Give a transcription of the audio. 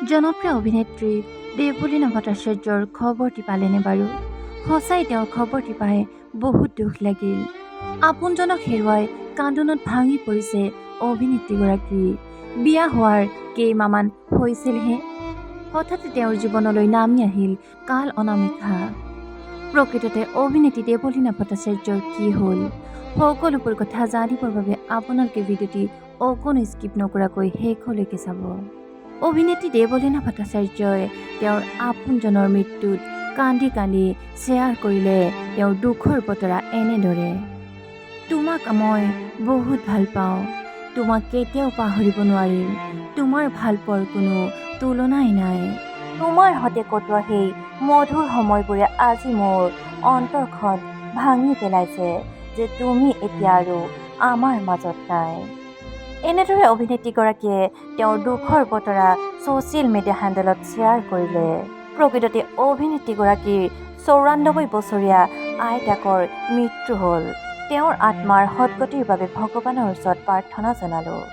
জনপ্ৰিয় অভিনেত্ৰী দেৱলীনা ভট্টাচাৰ্যৰ খবৰটি পালেনে বাৰু? সঁচাই তেওঁৰ খবৰটি পাই বহুত দুখ লাগিল। আপোনজনক হেৰুৱাই কান্দোনত ভাঙি পৰিছে অভিনেত্ৰীগৰাকী। বিয়া হোৱাৰ কেইমাহমান হৈছিলহে, হঠাতে তেওঁৰ জীৱনলৈ নামি আহিল কাল অনামিকা। প্ৰকৃততে অভিনেত্ৰী দেৱলীনা ভট্টাচাৰ্যৰ কি হ'ল, সকলোবোৰ কথা জানিবৰ বাবে আপোনালোকে ভিডিঅ'টি অকণো স্কিপ নকৰাকৈ শেষলৈকে চাব। অভিনেত্ৰী দেৱলীনা ভট্টাচাৰ্যই তেওঁৰ আপোনজনৰ মৃত্যুত কান্দি কান্দি শ্বেয়াৰ কৰিলে তেওঁৰ দুখৰ বতৰা এনেদৰে: "তোমাক মই বহুত ভাল পাওঁ। তোমাক কেতিয়াও পাহৰিব নোৱাৰিম। তোমাৰ ভালপোৱাৰ কোনো তুলনাই নাই। তোমাৰ সৈতে কটোৱা সেই মধুৰ সময়বোৰে আজি মোৰ অন্তৰখন ভাঙি পেলাইছে যে তুমি এতিয়া আৰু আমাৰ মাজত নাই।" এনেদৰে অভিনেত্ৰীগৰাকীয়ে তেওঁৰ দুখৰ বতৰা ছ'চিয়েল মিডিয়া হেণ্ডেলত শ্বেয়াৰ কৰিলে। প্ৰকৃততে অভিনেত্ৰীগৰাকীৰ 94 বছৰীয়া আইতাকৰ মৃত্যু হ'ল। তেওঁৰ আত্মাৰ সদগতিৰ বাবে ভগৱানৰ ওচৰত প্ৰাৰ্থনা জনালোঁ।